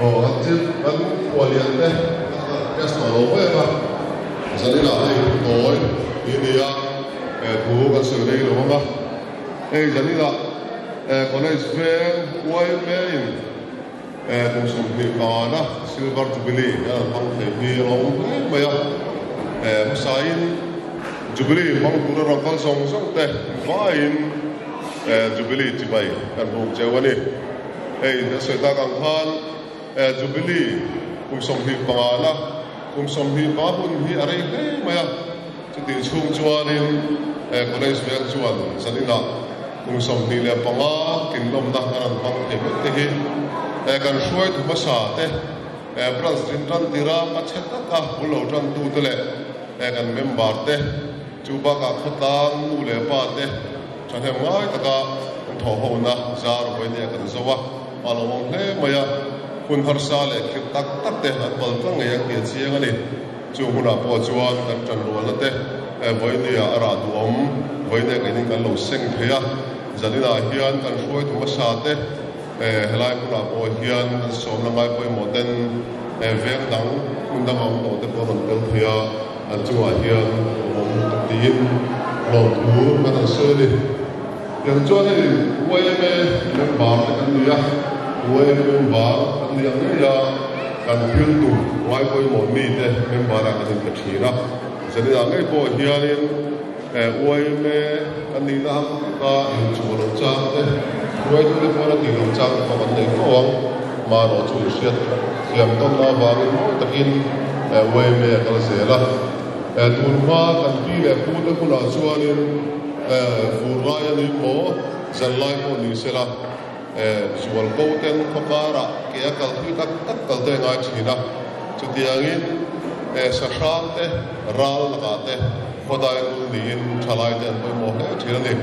Aw kan thil kan khualian te test tawh lo em a, zaninah hei tawi hi nia thu kan sawi rei lo ang a, hei zaninah college veng YMA in kum 25 na silver jubilee an han hmang thei hi a lo awm hle mai a, hmasain jubilee hmang tura rawn kal zawng zawng te vaiin jubilee chibai kan buk cheu a ni. Hei a sawi tak ang khan Jubilee kum 25 na, kum 25 hun hi a rei hle mai a, chutih chhung chuanin College veng chuan zaninah kum 25 kinlawmna an rawn hmang thei mai te hi kan hruaitu hmasa te branch din tan tira hmachhe taka bul lo tantute leh kan member te chu bakah khawtlang nu leh pa te Thahnem ngai taka kan thawhhona zar vawinia kan zo a, a lo awm hle mai a, hun harsa leh khirh tak tak te an pal tlang ngei ang tih a chiang a ni. Chu hunah pawh chuan kan ṭanrualna te vawinia a rah duhawm vawinia keinin kan lo seng thei a, zaninah hian kan hruaitu hmasa te helai hmunah pawh hian kan sawmna ngai pawimawh ten veng dang hmun danga awm tawh te pawh a rawn tel thei a. An chungah hian awm a tiin lawmthu kan han sawi a ni. Tiang chuan hei YMA member te kan ni a, YMA member kan ni ang ngei a, kan thil tum ngai pawimawh mite member ah kan inpe thin a. Zaninah ngei pawh hianin YMA kan nihna ang taka inchuh lo chang te, hruaitute pawh la tih lo chang te pawh kan nei fo ang. Marawh chu inhriat thiam tawnna avangin mawi takin YMA a kal zel a. Tun hma kan pi leh pu te hunah chuanin fur lai a ni maw, zan lai pawh ni sela zual ko ten khaw karah ke a kal thui tak tak kal te a ngai thin a. Chutiangin sahrang te, ral lakah te khawdai bul niin thalai te an pawimawh hle thin a ni.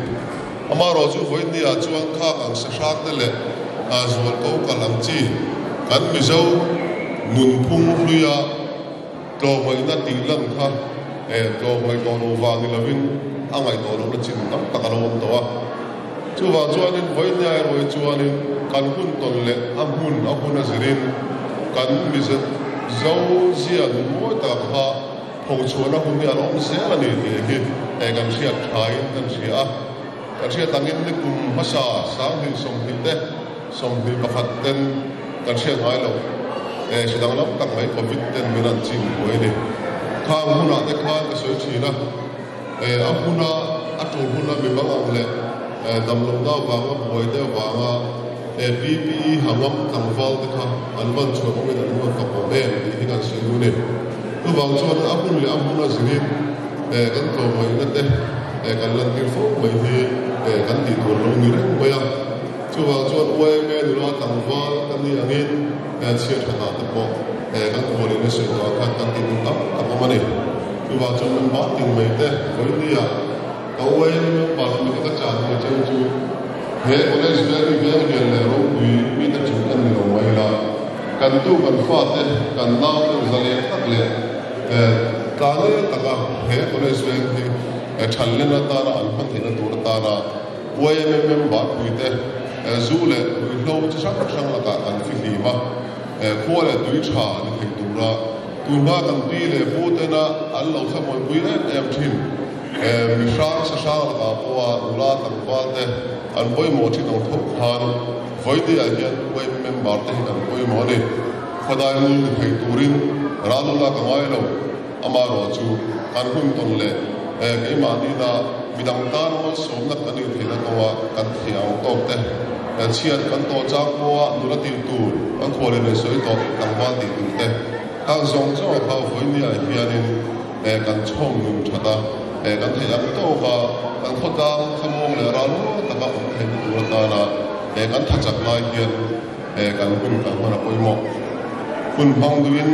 Amaherawh chu vawinia chuan khang ang sahrang te leh zual ko kal ang chi kan Mizo nunphung hluia tlawmngaihna tih lan kha tlawmngaih tawh lo vang ni lovin a ngaih tawh lohna chin tam tak a lo awm tawh a. Chuvang chuanin vawinia erawh hi chuanin kan hun tawn leh a hmun a hun a zirin kan Mizo zia nun mawi tak kha Phochhuahna hun hi a lo awm zel a ni tih hi kan hriat thain kan hria a. Kan hriat angin ni kum hmasa 2020 te 21 ten kan hriat ngai lo. Hri danglam tak mai Covid ten min an chim buai a ni. Khang hunah te khan ka sawi thin a, a huna a tul huna mi bang ang leh damlohna avanga buai te avanga PPE hangam tlangval te kha an van chhuah awmin an van fak awm em tih hi kan sawi duh a ni. Chuvang chuan a hun leh a hmun a zirin kan tlawmngaihna te kan lantir fo mai hi kan tih tur lo ni reng mai a. Chuvang chuan YMA nula tlangval kan nih angin chhiat thatah te pawh kan khualin a sawi tawh ah khan kan tih tur tam tak awm a ni. Chuvang chuan kan ban tin mai te vawinia ka YMA member pui te ka chan mai cheu chu he college veng hi veng lian leh ropui mite chu kan ni lo mai la. Kan tu kan fate kan nau deuh zaleng tak leh tlane taka he college veng hi than len atana an hman theihna tur atana YMA member puite zu leh ruihhlo chi hrang hrang lakah kan fihlim a, khua leh tui tha ni thei tura tunhma kan pi leh pu tena an lo thlamuanpui em em thin. Mi hrang sa hrang lakah pawha nula tlangval te an pawimawh thin ang tho khan vawinia hian YMA member te hi kan pawimawh a ni. Khawdai mul ni thei turin ralula ka ngai lo. Amaherawh chu kan hun tawn leh keimahni-na midang tan malsawmna kan intheihna kawnga kan thei ang tawk te, chhiat kan tawh chang pawha nula tih tur kan khualin an sawi tawh tlangval tih tur te khang zawng zawng kha vawinia hianin kan chhawm nun that a, kan theih ang tawk a, kan khawtlang thlamuang leh ral mawi taka awm theihna tur atana kan tha chak lai hian kan hun kan hman a pawimawh. Hun hmang duhin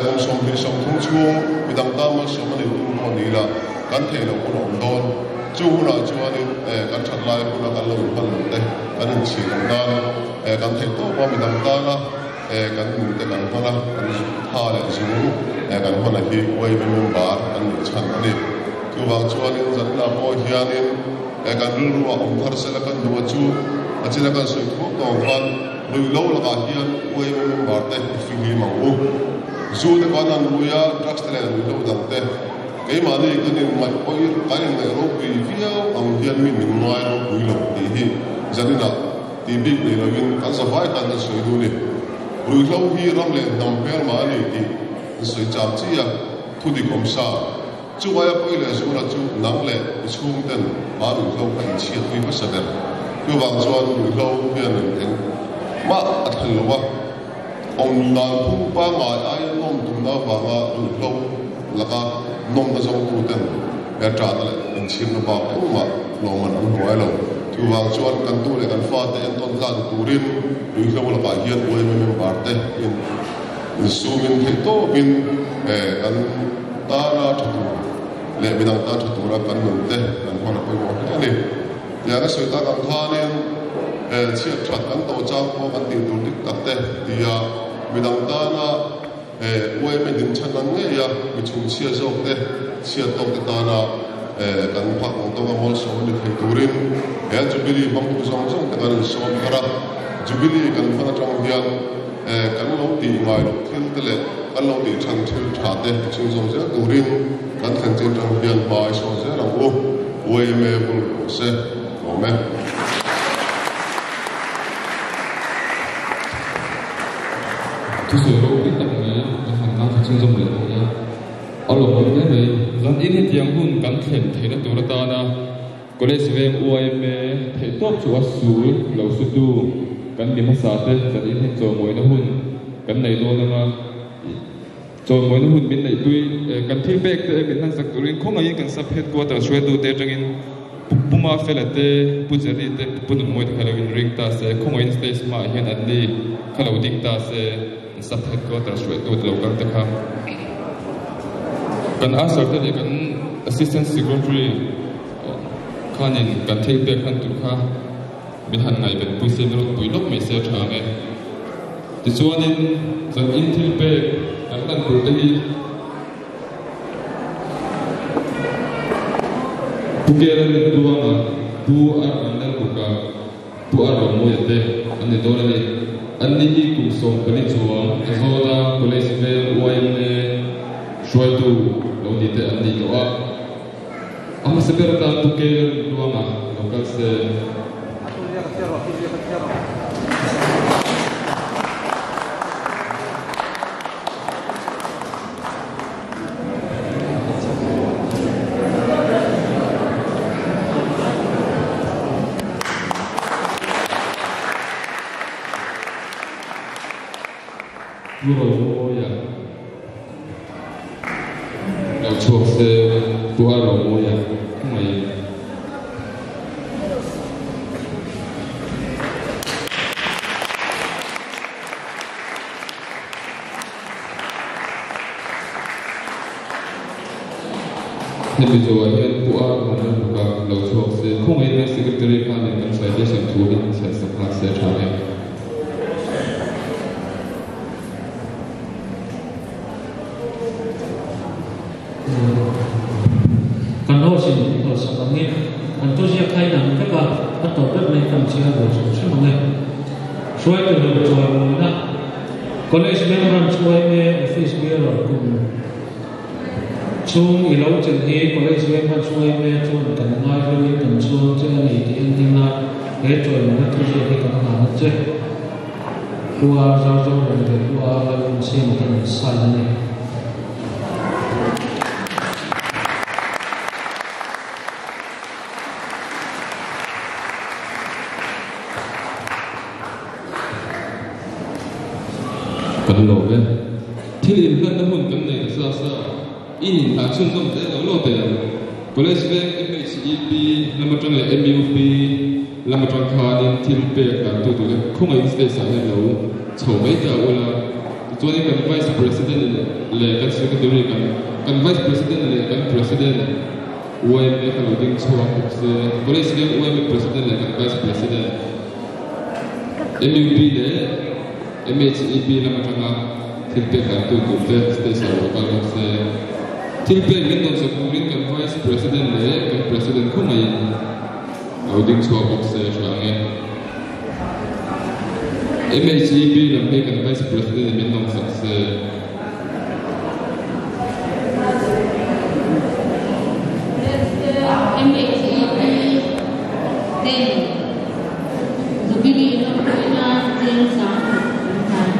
kum 20 30 chhung midang tan malsawm a nih tum pawh ni ila kan theih loh hun a awm dawn. Chu hunah chuanin kan that lai huna kan lo inhman loh te kan inchhir loh nan kan theih tawp a, midang tana kan nun te kan hman a, kan tha leh zung kan hman a hi YMA member kan nih chhan a ni. Chuvang chuanin zaninah pawh hianin kan rilru a awm thar sela kan duh a chu a china kan sawi thuak tawng khan ruihlo lakah hian YMA member. member te i fihlim ang u. Zu te khan an rui a, drugs te leh ruihhlo dang te keimahni kan inngaih pawh kan inngaih ropui viau ang hian mi min ngai ropui lo tih hi zaninah tih bik nei loin kan zavai tan kan sawi dun i. Ruihhlo hi ram leh hnam hmelma a ni tih an sawi cham chi a, thu dik awm sa. Chu aia pawi leh zuala chu nang leh i chhungten a ruihhlo kha in chhiatpui hmasa ber. Chuvang chuan ruihhlo hian in eng mah a thlen lo a, awm dan phung pangngai aia nawm tumna avanga ruihhlo laka nawmna zawngtuten he ṭahna leh inchhirna bak engmah lawmman an hmu ngai lo. Chuvang chuan kan tu leh kan fate entawn tlan turin ruihhlo lakah hian yma member te in Insumin theihtawpin kan tana tha tur leh midang tan tha tura kan nun te kan hman a pawimawh hle a ni. Tiang a sawi tak ang khanin chhiat that kan tawh chang pawh kan tih tur dik tak te tia midang tana yma din chhan ang ngei a mi chhungchhia zawk te chhiat tawk te tana kan phak ang tawka mawlsawm a ni thei turin he Jubilee hmangtu zawng zawng te kan insawm thar a. Jubilee kan hman atang hian Kan lo tih ngai loh thil te leh kan lo tih than thil tha te i chhunzawm zel turin kan thlen chin tang hian hma i sawn zel ang u. Yma bul rawh se. Tlawm e. Thusawi ropui tak mai kan han ngaithla chhunzawm leh thei a, a lawmawm hle mai. Zan in hetiang hun kan thlen theihna tur atana College veng yma theihtawp chu a sul lo sutu kan mi hmasa te zan in hian chawimawina hun kan nei dawn anga chawimawina hun min neihpui kan thil pek te min hlan sak turin khawngaihin kan sub headquarter hruaitu te atangin Pu Mafela te Pu Jerry te Pu Nunmawii te kha lo in ring ta se khawngaihin stage hmaah hian an ni kha lo ding ta se sub headquarter hruaitu te lo kal te kha kan usher te leh kan assistant secretary Khanin kan thil pek hman tur kha min han ngaihven pui se, min rawn pui lawk mai se a tha ang e. Tichuanin zan in thil pek kan hlan tur te hi Pu Kela Rintuanga, Pu Arvan Lalbuka, Pu Arromuia te an ni dawn a ni. Anni hi kum 14 chuang Azawna College Veng yma hruaitu lo ni te an ni tawh a. A hmasa ber atan Pu Kela Rintuanga lo kal se. Pu Romawia lo chhuak se, Pu Romawia khawngaihin. Hemi zawhah hian Pu A Rawn a buk a, lo chhuak se, khawngaihin kan Secretary khanin kan citation thu hi min chhiar sak nghal se tha em? Kan host in min hlawhsak ang e, kan thuziak kha in ang vek a, a tawp ber mai kan chhiar ve hrim hrim ang e. Hruaitu hlawh chawi mawina. College Main Branch yma Office Bearer kum chhung i lo chelh hi College Main Branch yma chuan kan ngai hluin kan chhuang che a ni tih entir nan he chawimawina thuziak hi kan hlan a che. Pu Ar Zarzo leh Pu Ar Lalrunsiama ten an sign a ni. Kan lawm e. Thil inhlanna hun kan nei ta sa sa. I inhlan chhunzawm zel lo lo teh ang. College veng MHEP lam atang leh MUP lam atang khanin thil pek dan tu tur te khawngaihin stage ah hian lo chho mai ta ula. Tichuanin kan Vice President leh kan Secretary kan kan Vice President leh kan President YMA kha lo ding chhuak bawk se. College veng YMA President leh kan Vice President. MUP leh MHEP lam atanga thil pek dan tu tur te stage ah lo kal bawk se. Thil pek min dawn sak turin kan Vice President leh kan President khawngaihin lo ding chhuak bawk se tha ang e. MHEP lam hi kan Vice President in min lawm sak se. MHEP ten Jubilee lawmpuina cheng 10,000 an hlan.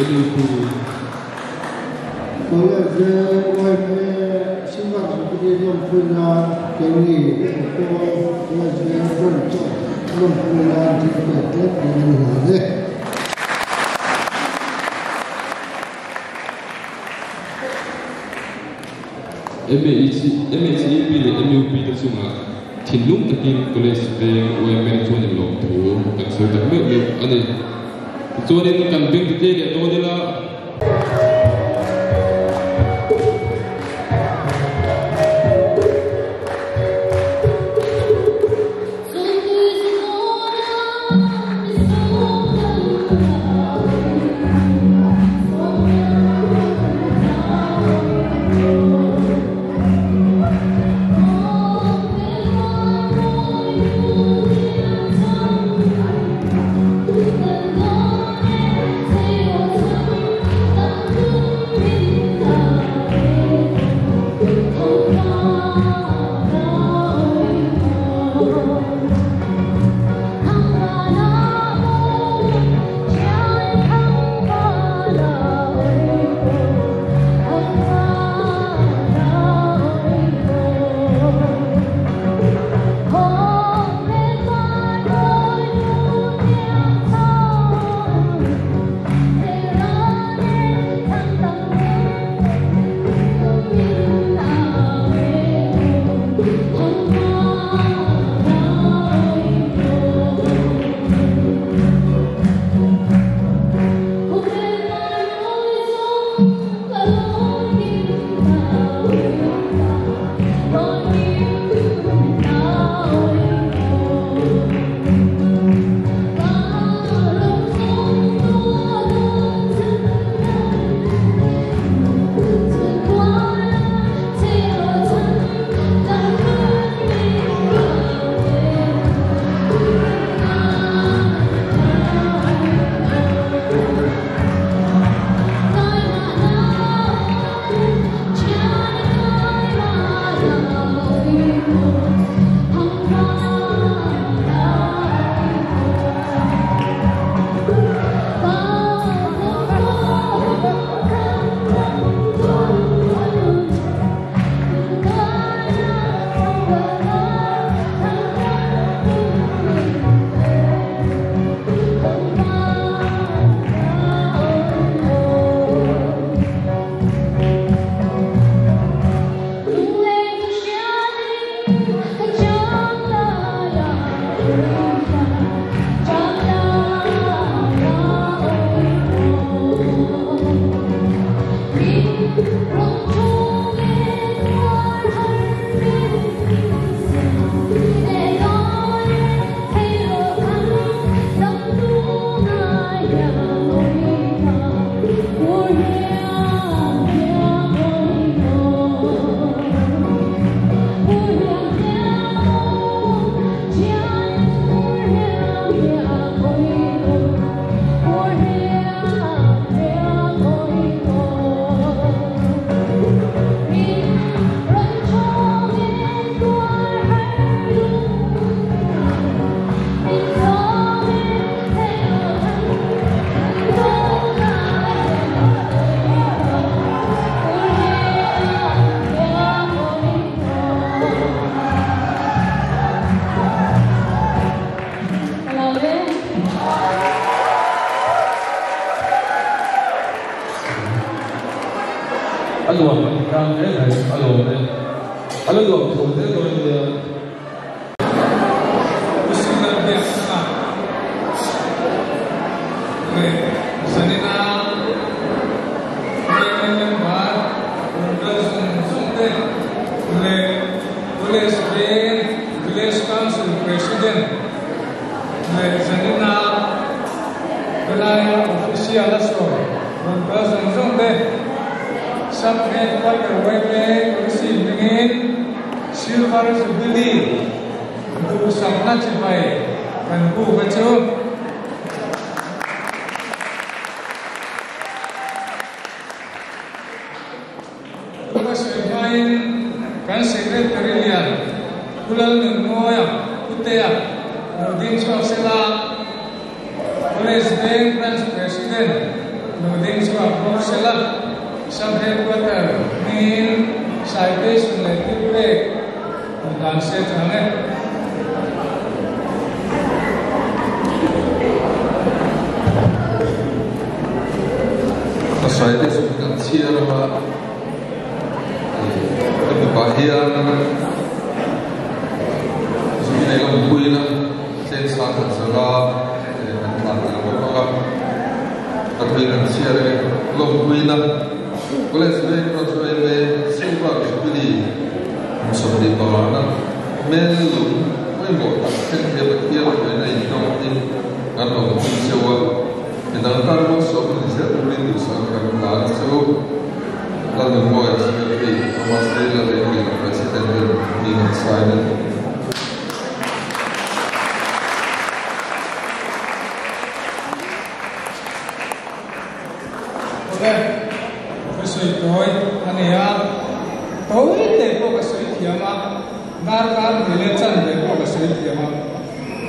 MUP. College YMA Silver Jubilee lawmpuina keini pawl College Branch lawmpuina thil pek te min hlan e. MHEP leh MUP te chungah thinlung takin College veng YMA chuan in lawm thu kan sawi tak meuh meuh a ni. Tichuanin kan beng tite leh dawn ila. Silver Jubilee. Duhsakna chibai kan buk a chu. Thu ka sawi hmain kan Secretary lian Pu Lalnunmawia Putea lo ding chhuak sela, College Veng Branch President lo ding chhuak bawk sela, Sub Headquarter hmingin citation leh thilpek hmu dan se chang e. A citation kan chhiar anga hemi pah hian zui nei lam puiin a tlem sang khat zara kan tlan tel bawk ang a, ka thei kan chhiar e lawmpuiin a College veng branch yma Silver Jubilee kum 25 na hmel lung pawimawh tak thleng thei Pathian hruaina inhnawng hi kan lawmpui cheu a. Midang tan malsawm ni zel turin duhsak kan hlan chu Lalnunmawia Secretary Thomas Taylor leh Lian President ten hming an sign a ni. Awle, ka sawi tawi a ni a, tawi te pawh ka sawi thiam a, darkar hnih leh chanve pawh ka sawi thiam a.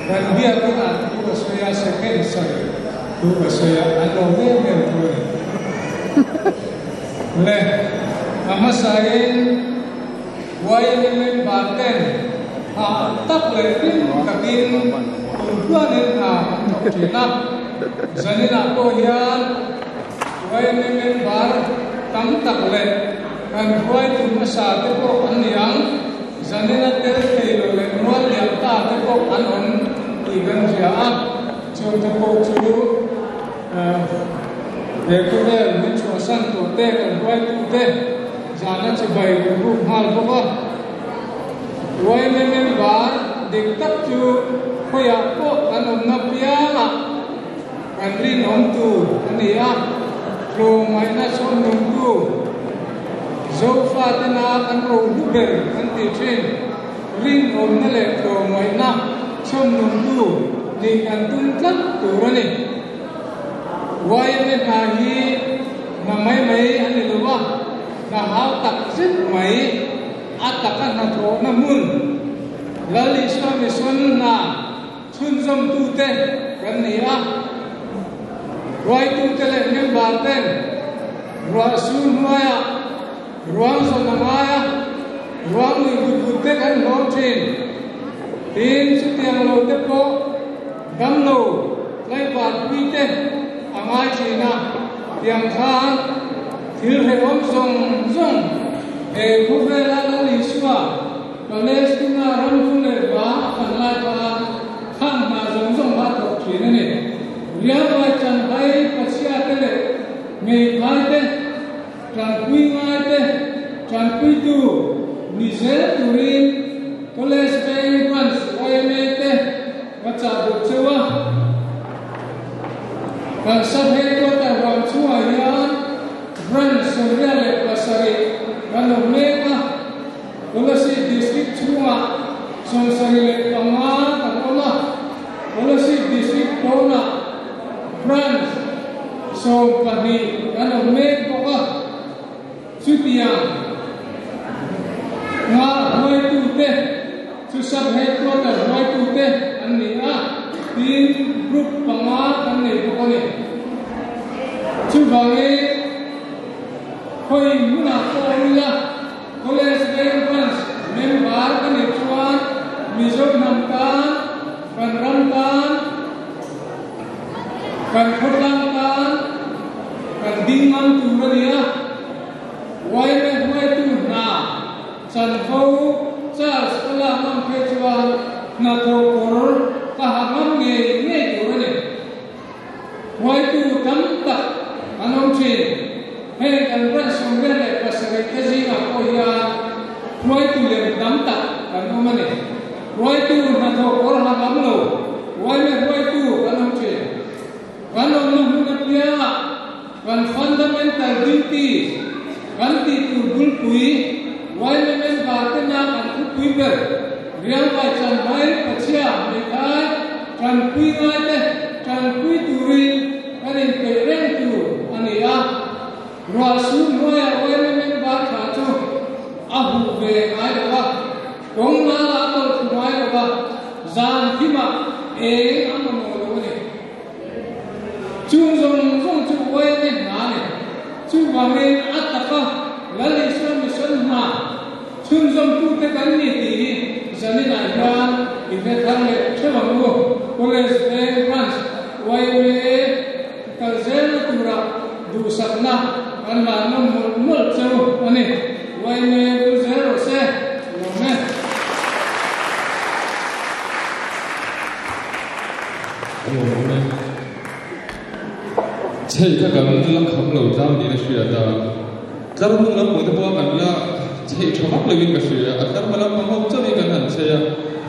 Kan biak inah thu ka sawi a, second sawi thu ka sawi a, an lo em em thu a ni. Awle, a hmasain YMA member ten hah tak leh rim takin kum hluanin hna an thawk thin a. Zaninah pawh hian YMA member tam tak leh kan hruaitu hmasa te pawh an ni ang. Zanina tel thei lo leh mual liam ta te pawh an awm tih kan hria a, chung te pawh chu he khawvel min chhuahsan tawh te kan hruaitu te zana chibai kan buk nghal bawk a. YMA member dik tak chu khawiah pawh kan awmna piangah kan rinawm tur a ni a, tlawmngaihna chhawmnungtu Zofa tena kan rohlu ber kan tih thin, rinawmna leh tlawmngaihna chhawmnungtu nih kan tum tlat tur a ni. YMA hna hi hna mai mai a ni lo a, hna hau tak zet mai a taka hnathawhna hmun Lal Isua Mission hna Chhunzawmtute kan ni a, hruaitute leh member ten ruah sur hnuaiah ruang zawn a ngai a, ruang lui but but te kan hlawm thin. Tin, chutiang lo te pawh damlo tlaivarpui te a ngai thin a, tiang khan thil hrehawm zawng zawng he khawvela Lal Isua Palestina ram chu leh va a fan lai khan khang hna zawng zawng kha a thawk thin a ni. Rialvai chanhai pachhia te leh hmeiphai te, tanpui ngai te, tanpuitu ni zel turin College Veng Branch yma te ka chah duh cheu a. Kan Sub-Headquarter huam chhungah hian Branch 27 kan awm mek a. Kolasib District chhungah 75 kan awm a, Kolasib District pawnah Branch 12 kan awm mek bawk a, chutiang nghah hruaitute chu Sub Headquarter hruaitute an ni a, tin Group panga kan nei bawk a ni. Chuvangin khawi hmunah pawh awm ila, College Veng Branch member ka nih chuan Mizo hnam tan, kan ram tan, kan khawtlang tan kan ding ngam tur a ni a. Yma hruaitu hna chanvo Charles ka lak ngam phei chuan hnathawh kawr ka ha ngam ngei ngei tur a ni. Hruaitu tam tak an awm thin. Heng kan branch 77 te zingah pawh hian hruaitu lem tam tak kan awm a ni. Hruaitu hnathawh kawr ha ngam lo yma hruaitu kan awm thin. Kan awmna hmun apiangah kan fundamental duties kan tih tur bulpui yma member tena kan thupui ber Riangvai chanhmai pachhia hmeithai tanpui ngai te tanpui turin kan inpeih reng tur a ni a. Ruah sur hnuaia yma member tha chu a huh ve ngai lo va, kawng nala a tawlh thlu ngai lo va, zan thimah eng a mamawh lo a ni. Chung zawng zawng chu yma hna a ni. Chuvangin a taka Lal Isua mission hna chhunzawmtute kan ni tih hi zaninah hian i hre thar leh theuh ang u. College Veng Branch yma kal zelna tura duhsakna kan hlan nawm mawlh mawlh cheu a ni. Yma vul zel rawh se. Lawm e. Lawm e. Chei kha kan la kham lo tlang niin a hriat a, tlar hnung lam pawh te pawh kan la chei tha vak lovin ka hria, a tlar hma lampang ho chauhin kan han chei a,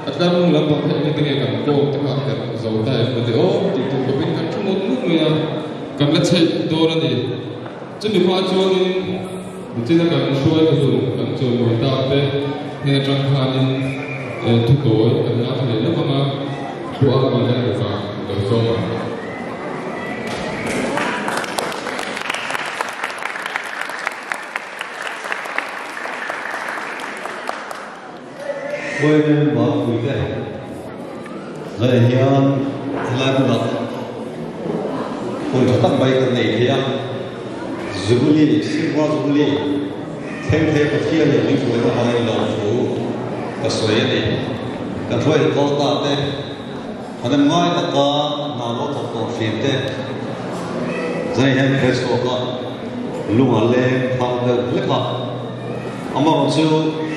a tlar hnung lampang kha engati nge kan kawm te kha a herh zo ta em maw ti aw tih tur khawpin kan thu ngut ngut mai a, kan la chei dawn a ni. Chumi hma chuanin nichina kan hruai hun kan chawimawi tak te hnen atang khanin thutawi kan ngaithla leh lawk ang a, Pu Arma Lalruka lo sawm ang. Huainen Bangpui te zaiah hian helai hmunah hun tha tak mai kan nei thei a, Jubilee, Silver Jubilee thleng thei Pathian in min hruaina hmangin lawmthu ka sawi a ni. Kan hruai kal ta te, han em ngai taka hna lo thawk tawh thin te zaiah hian hre chhuak a, lung a leng thar deuh hlek a, amaherawhchu,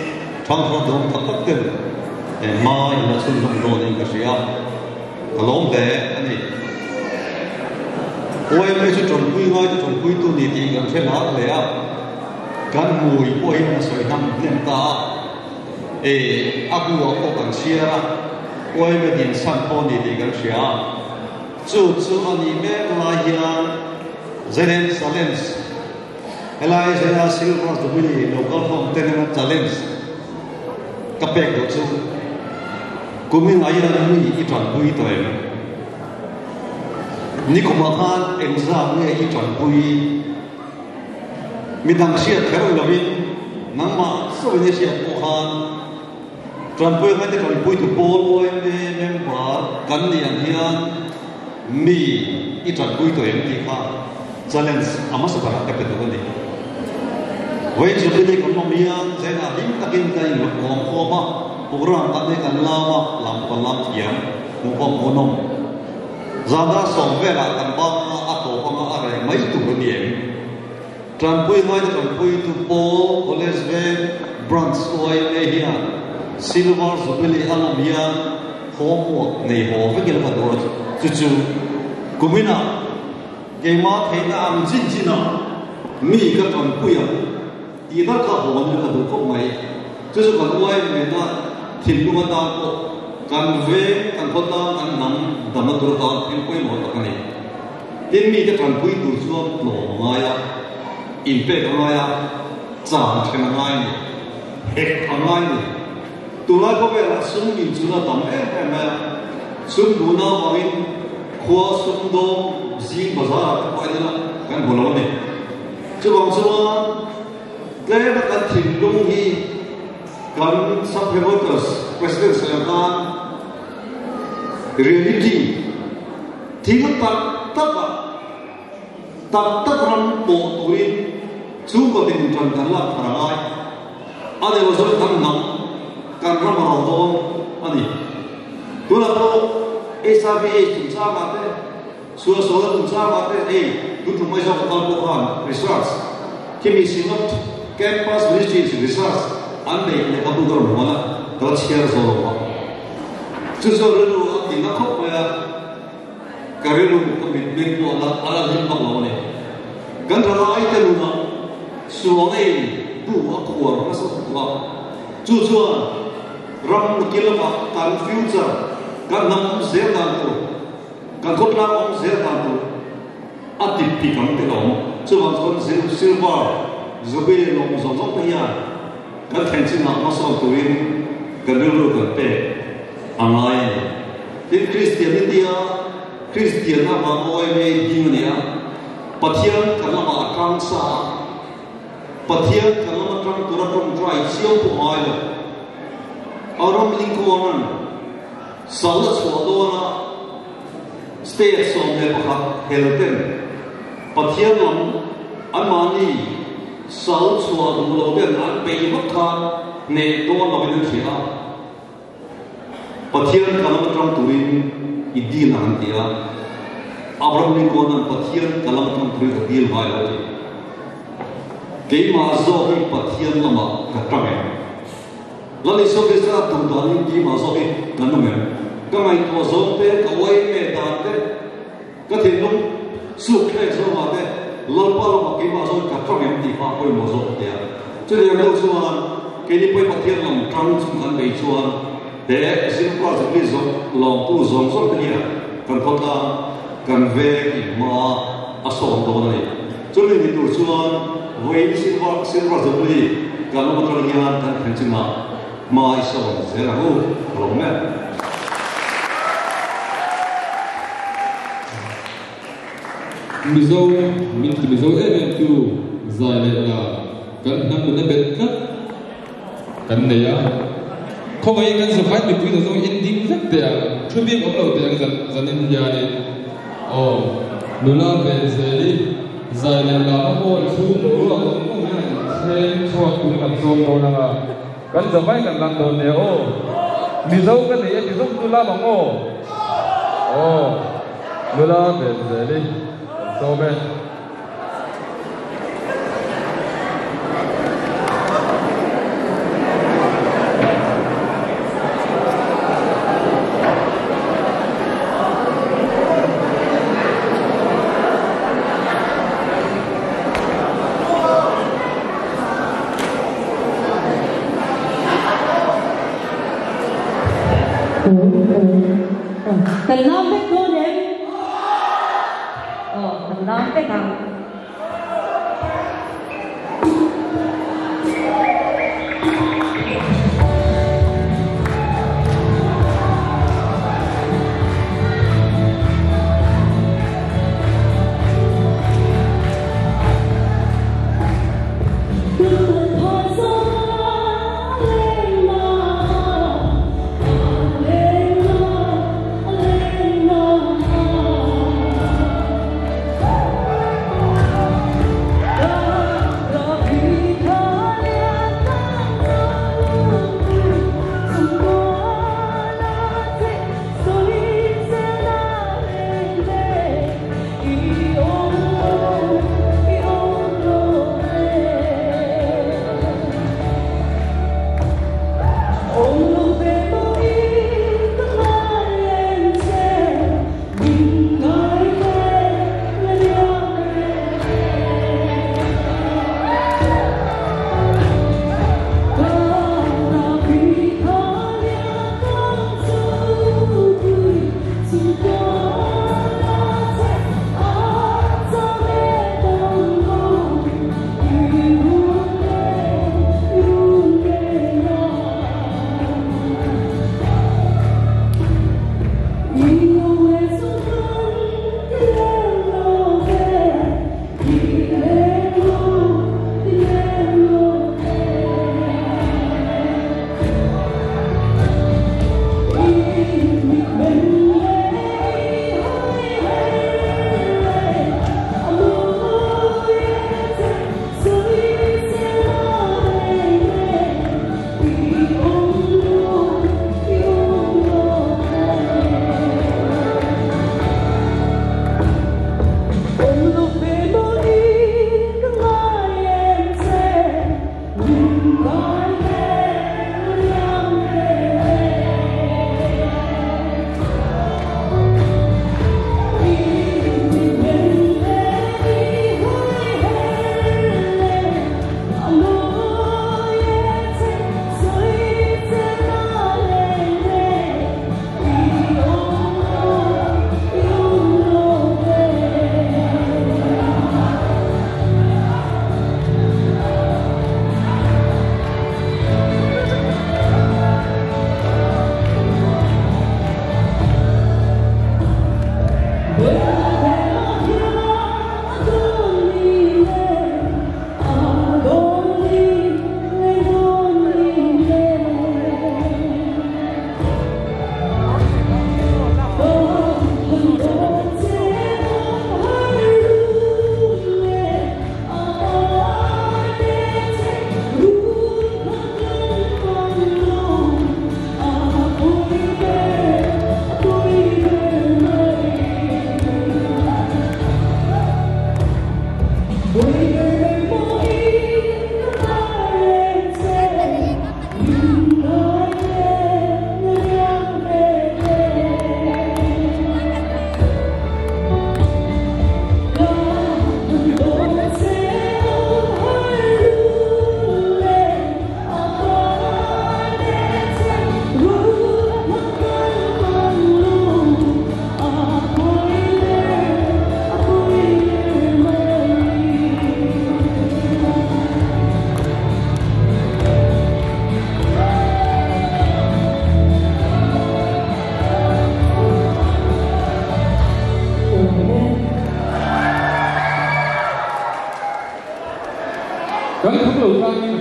Thangthar dawng tak tak ten hma in la chhun hlawm dawn in ka hria, ka lawm hle a ni. OMA chu tanpui ngai te tanpui tu ni tih kan hre lar hle a, kan hmui pawhin a sawi hnam hnem ta a, e a bu ah pawh kan chhiar a, OMA din chhan pawh ni tih kan hria a, chu chu a nih mek lai hian Zenen Challenge, Helai zaia Silver Jubilee local form te nena challenge ka pek duh chu kumin ah hian mi i tanpui tawh em? Nikumah khan engzam nge i tanpui? Midang hriat kher lovin nangmah chauhin i hriat pawh khan tanpui ngai te tanpui tu pawl YMA member kan nih ang hian mi i tanpui tawh em tih kha Challenge a hmasa berah ka pe duh a ni. Vawiin Jubilee kan awm hian Zainah hlim takin ka inrawt kawm khawm a, program kan nei kan lam a, lam pawh kan lam thiam, hmuh pawh hmuhnawm. Zana sawm velah kan bang a, a tawp anga a reng mai tur a ni em? Tanpui ngaite tanpuitu pawl College Veng Branch YMA hian Silver Jubilee a lawm hian homework nei haw vek ila ka duh a, chu chu kuminah Keimah theihna ang chin chinah mi ka tanpui ang tih tak kha hawn hi ka duh khawp mai. Chu chu kan uai mena thinlung atan pawh kan veng, kan khawtlang, kan hnam damna tur atan thil pawimawh tak a ni. Tin, mite tanpui tur chuan tlawm a ngai a, inpek a ngai a, chan then a ngai a ni, hek a ngai a ni. Tunlai khawvelah sum inchuna tam em em mai a, sum duhna avangin Khua sumdawng zing bazar ah te pawh en ila kan hmu lo a ni. Chuvang chuan tlem a kan thinlung hi kan sub-headquarters President sawi ang khan reality thil tak tak ah tak tak ram pawh turin chhungkaw din tan kan lak thar a ngai. A ni lo zawk kan hnam kan ram a ro dawn a ni. Tunah pawh HIV chungchangah te, sualsualna chungchangah te hei tun tum mai zawk a kal pawh khan research khimi Synod Campus Ministries research an neih lehkhabu ka rawn huan a, ka la chhiar zawh lo a. Chu chuan rilru a ti na khawp mai a, ka rilru ka mitmeng pawh a la hlim vak lo a ni. Kan thalai te nunah sualna in bu a khuar nasa tuk a, chu chuan Ram kilama kan future, kan hnam awm zel dan tur, kan khawtlang awm zel dan tur a tip pi kan tel awm. Chuvang chuan silver jubilee lawm zawng zawng te hian kan thlen chinah hmasawn turin kan rilru kan pek a ngai a ni. Tin, Kristian India, Kristian avang OMA ding a ni a, Pathian kan lamah a tang sa a, Pathian kan lama tang tura tawngtai chiang pawh ngai lo. Abraham Lincoln-a'n sal a chhuah dawna state 11 hel ten Pathian lam anmahni sal chhuah duh lo ten an bei vak kha hneh dawn lovin an hria a. Pathian ka lam atang turin i dil ang an ti a, Abraham Lincoln-a'n Pathian ka lam atang turin ka dil ngai lo a ti. Keimah zawk hi Pathian lamah ka tang em? Lal Isua Krista duh danin keimah zawk hi ka nung em? Ka ngaihtuah zawng te, ka uai em em dan te, ka thinlung suk thlek zawngah te Lalpa lamah keimah zawk hi ka tang em tih kha a pawimawh zawk a ti a. Chutiang deuh chuan keini pawhin Pathian lam tang chung kan bei chuan he Zirpa Zirli zawng lawmtu zawng zawng te hian kan khawtlang kan veng inhma a sawm dawn a ni. Chumi ni tur chuan vawiin Silver Silver Jubilee kan awm atang hian kan thlen chinah hma i sawn zel ang u ka lo em. Mizo min ti Mizo em em tu zai leh la kan hnam nuna bet tlat kan nei a. Khawngaihin kan zavai mipui zawng zawng in ding vek teh ang, thu bik awm lo teh ang zan zanin hianin aw nula ve zel i zai leh lama hall chhung ruak zawng zawng hian an thleng chhuak turin kan sawm dawn ang a, kan zavai kan lam dawn nia aw. Mizo ka nei a ti zawng chu lam ang aw. Aw nula ve zel i kan sawm e. Kan lam vek dawn em? Aw, kan lam vek ang.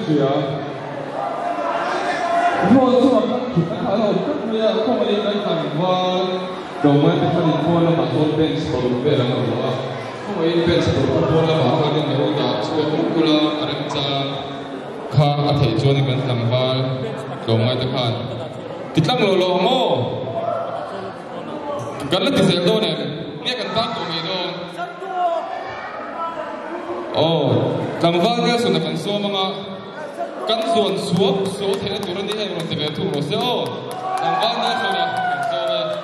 hria. Hall chungah khan thutna kha a la awm tlat mai a, khawngaihin kan tlangval tlawmngai te khanin pawn lamah sawn bench paruk vel an awm a, khawngaihin bench paruk kha pawn lamah khanin lo dah chhuak luk ula a remchang kha a theih chuanin kan tlangval tlawmngai te khan ti tlang lo lo ang aw. Kan la ti zel dawn em? Nge kan tan tawh mai dawn? Aw, tlangval Nelson-a kan sawm anga kan zuan suap suau theihna tur a ni em rawn ti ve thung rawh se aw, tlangval Nelson-a kan sawm e.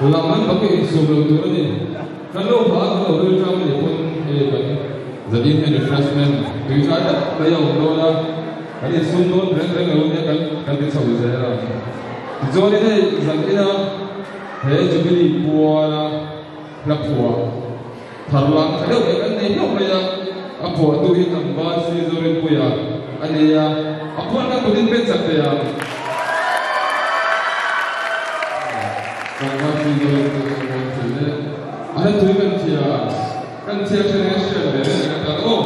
Lam an pak in sum lo tur ani. Kan lo ha kan lo ril tang ni pon e kan zanin hian refreshment tui tlai tak mai a awm dawn a. Kan in sum dawn reng reng lo nia kan kan ti chho zel a. Tichuanin hei zanina he Jubilee puala hla phuah thar lang tha deuh mai kan nei hlauh mai a. A phuahtu hi tlangval si Zorinpuia a ni a, a phuahna kutin pen chak thei ang. Tlangval si Zorinpuia chu a mawi thin e. A hla thui kan thiam, kan thiam then eng a hriat ve reng reng atan aw.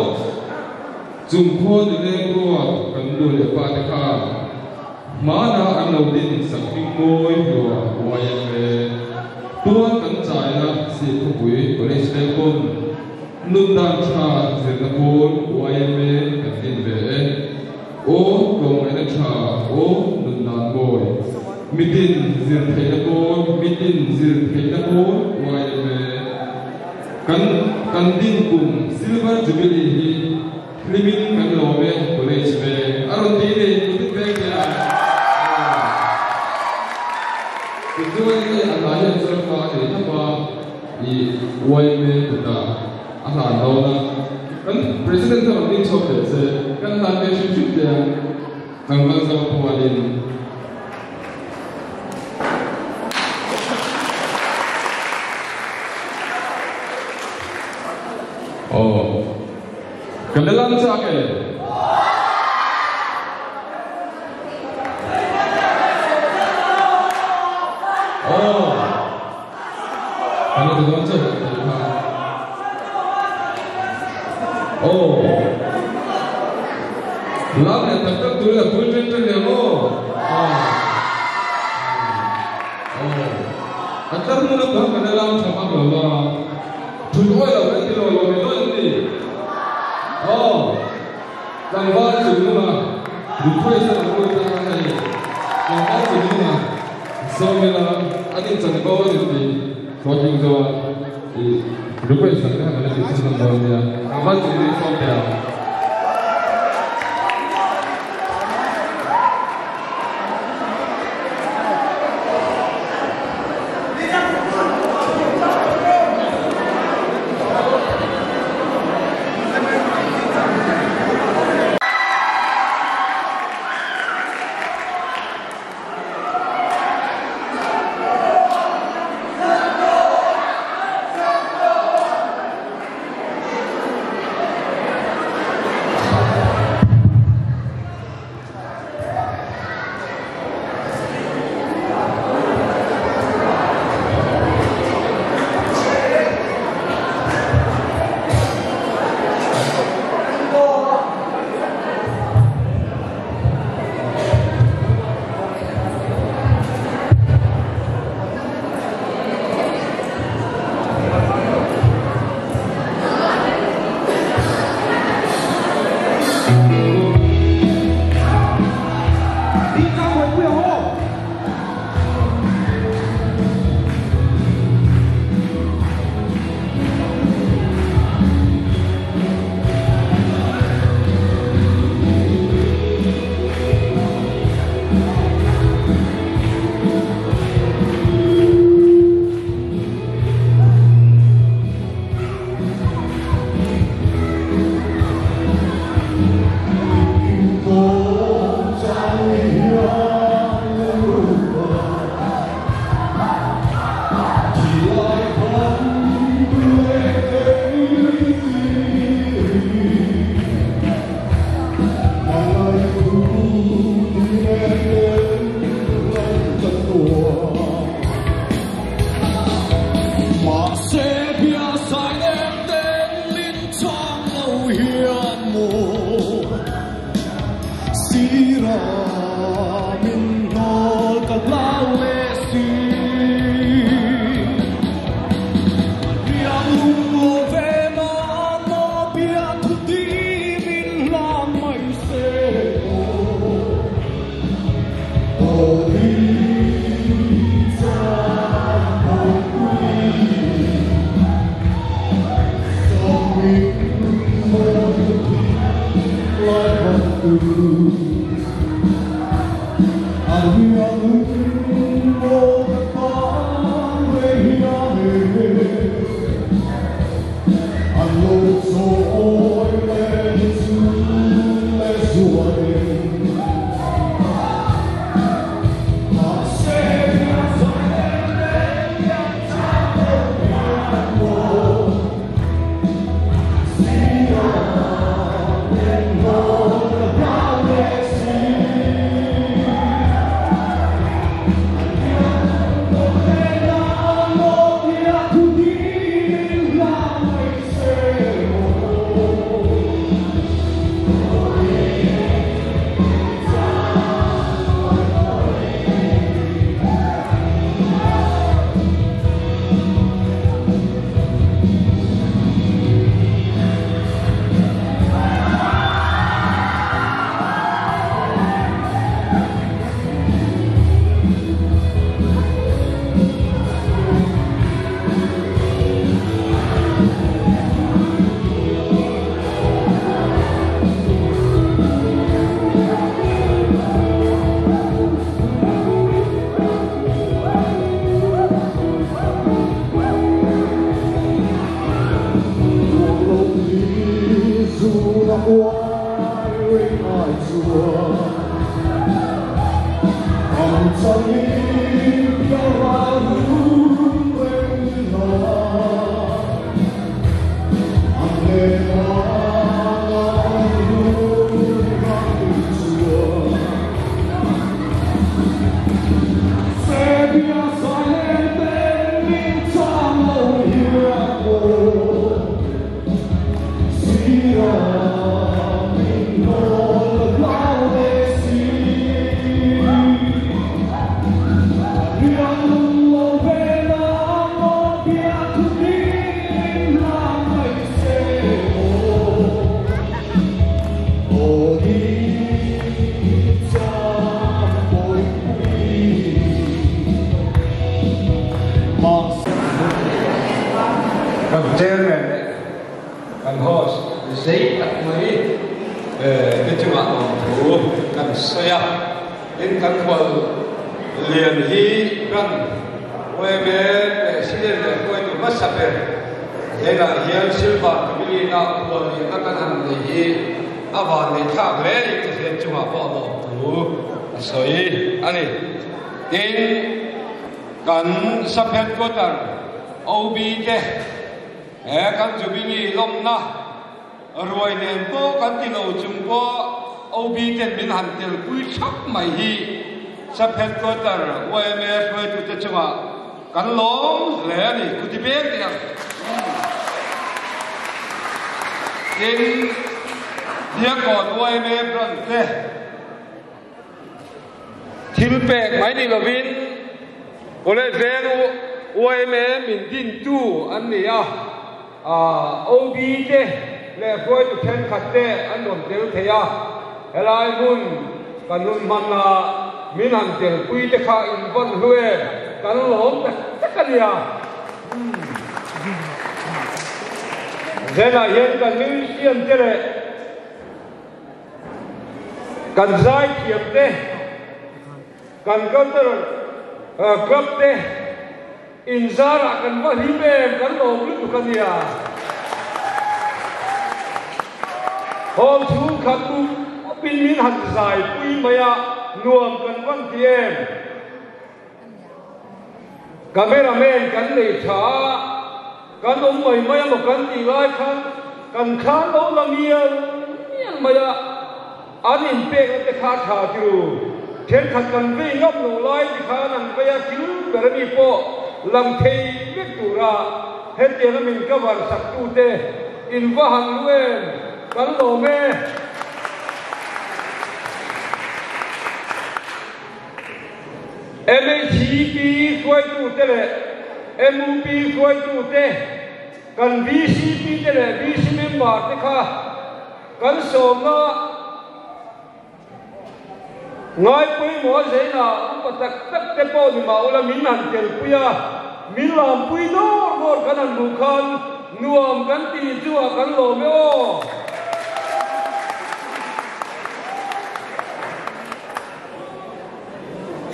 Chung khaw ni leng ruak kan nu leh pa te khan hmana an lo din sak hming mawi hlua YMA tual kan chaina Sihkhawpui College leng pawn Nun dan tha zirna pawl YMA kan din ve e. Aw tlawmngaihna tha, aw nun dan mawi. Mitin zir theihna pawl, mitin zir theihna pawl YMA. Kan kan din kum Silver Jubilee hi hlimin kan lawm e College veng a rawn ti nei kutin veng te a. Tichuan hei a hla hian chuan fa a nei thlap a. I YMA kutah a hlan dawn a, kan President kha rawn ding chhuak teh se, kan hlan ve hrim hrim teh ang, tlangval zo pualin. Aw, ka la lam chak e. Aw. Kan la ti dawn chauh ang tih kha. Aw. Lam leh tak tak tur in a pui ṭeng ṭeng leh ang aw. Aw. A tlar hmun a pawh kan la lam ṭha vak lo va. Ṭhut awi lo kan ti lo lo ni dawn em ni? Aw. Tlangval chungnunga request a lo lut a hei tlangval chungnunga sawmela an inchan bo a ni tih hlawhtling zawh a i request ang te kha kan la tih chhunzawm dawn nia tlangval chungnung i sawm teh ang. Kan chairman leh kan host zei tak mai te chungah lawmthu kan sawi a, tin kan khual lian hi kan YMA president leh hruaitu hmasa ber hnenah hian Silver Jubilee na khual lianna kan han nei hi a van nei thlak hle a ni ti hian chungah pawh lawmthu a sawi a ni. Tin, kan sub headquarter OB te he kan Jubilee lawmna ruai nen pawh kan ti lo chung pawh OB ten min han telpui thap mai hi sub headquarter YMA hruaitute chungah kan lawm hle a ni, kuti beng teh ang. Tin, Diakkawn YMA branch te Thil pek mai ni lovin College veng YMA min dintu an ni a, OB te leh hruaitu thenkhat te an rawn tel thei a, helai hmun kan hun hmanna min han telpui te kha in vawn hlu em, kan lawm tak tak a nia. Zenah hian kan musician te leh Kan zaithiam te, kan cultural club te inzarah kan va hlim em, kan lawm lutuk a nia. Hall chhungkhat up upin min han zaipui mai a, nuam kan van ti em. Cameraman kan nei tha a, kan awm mai mai a maw kan tih lai khan kan thlan lo la mial mial mai a, an inpekna te kha a tha tiru. Thenkhat kan vei ngam lo lai te khan an vei a, thil ber a mi pawh lang thei vek tura hetianga min cover sak tute in va han lu em, kan lawm e. MHCP hruaitute leh MUP hruaitute, kan VCP te leh VC member te kha kan sawmna ngai pawimawh zeina upa tak tak te pawh ni mah ula min han telpui a, min lampui dawr dawr kan han hmuh khan nuam kan tih chu a kan lawm e aw.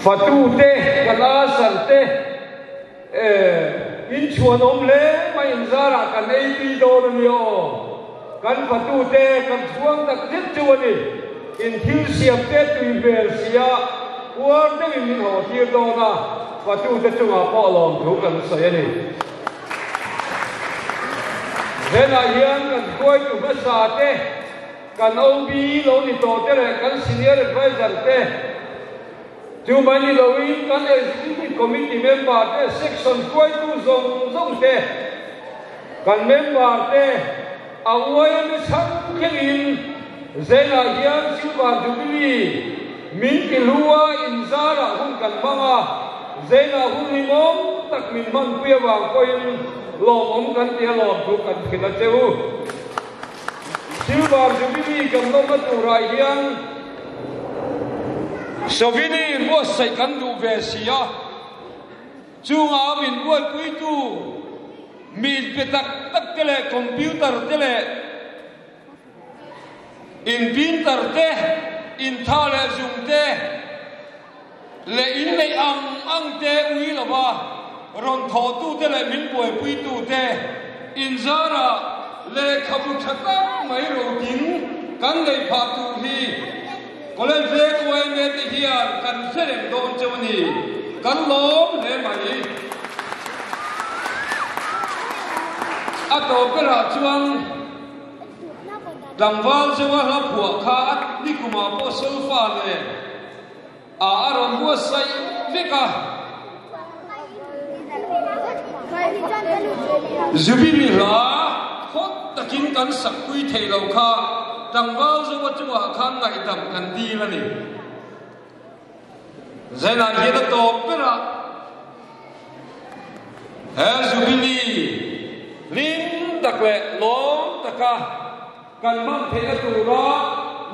Fatu te, kan asal te, in chhuan awm hle mai inzarah kan ei tui dawn a ni aw. Kan fatu te kan chhuang tak zet chu a ni. In thil siam te tui hmel sia uar deuhin min haw tir dawn a, fatu te chungah pawh lawmthu kan sawi a ni. Zenah hian kan hruaitu hmasa te, Kan OB lo ni tawh te leh kan Senior Adviser te, chu mai ni loin kan Executive Committee member te, Section hruaitu zawng zawng te, kan member te a YMA chhang thlengin Zenah hian Silver Jubilee min ti hlu a, inzarah hun kan hmang a, Zenah hun limawm tak min hmanpui avang pawhin lawmawm kan ti a lawmthu kan hrilh a che u. Silver Jubilee kan lawmna turah hian Souvenir buatsaih kan duh ve si a, chungah min buaipuitu mi inpe tak tak te leh computer te leh inprinter te, intha leh zung te leh inneih ang ang te ui lova rawn thawhtute leh min buaipuitute inzarah lehkhabu tha tak mai roting. kan nei phah tur hi College Veng yma te hian kan hre reng dawn cheu a ni. Kan lawm hle mai. A tawp berah chuan tlangval zawa hla phuah kha a nikumah pawh solfa nen a a rawn buatsaih vek a. Zubili hla hawt takin kan sakpui theih lo kha tlangval zawa chungah khan ngaihdam kan dil a ni. Zainah hian a tawp ber a, he Zubili hlim tak leh lawm taka kan hman theihna tura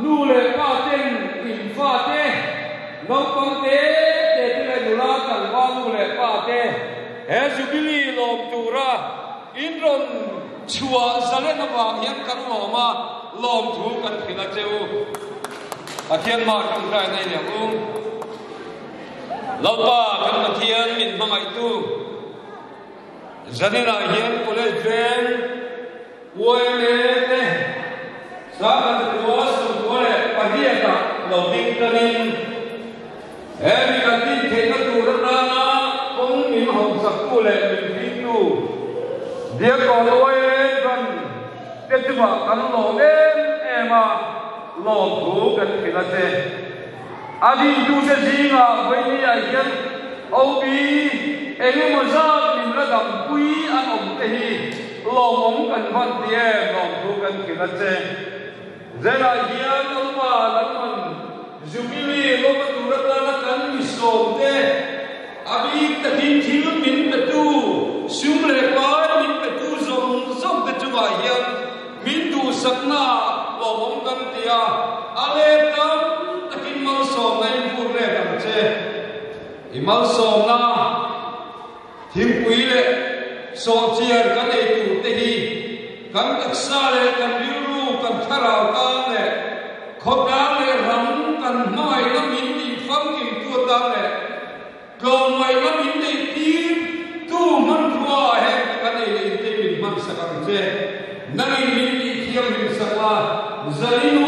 nu leh pa ten in fate, naupang te te te leh nula tlangval nu leh pa te he Zubili lawm tura in rawn chhuah zalen avang hian kan lawm a, lawmthu kan hrilh a che u. Pathian mah tawngtai nei leh u. Lalpa kan Pathian min hmangaihtu Zaninah hian College Veng YMA te Sangha Kua Sawmkua leh Pariatah lo ding tanin he mi kan din theihna tur atana kawng min hawmsaktu leh min hringtu Diakkawn YMA Branch te chungah kan lawm em em a, lawmthu kan hrilh a che. A dintute zingah vawinia hian OB engemaw zat min la dampui an awm te hi lawmawm kan van ti em lawmthu kan hrilh a che. Zelah hian Lalpa Lalman Jubilee lawma tur atana kan mi sawm te a bik takin thil min petu, sum leh pai min petu zawng zawng te chungah hian Min duhsakna lawmawm kan ti a, a let tam takin malsawmna in vur let ang che. I malsawmna thingpui leh sawhchiar kan ei tur te hi kan taksa leh kan rilru, kan thlarau tan leh khawtlang leh ram kan hmangaihna min tih famkim tu atan leh Tlawmngaihna min neih tir tu hmanrua ah heng te kan ei leh in te min hmansak ang che. Nangin min tih thianghlim sak la, Zalinu.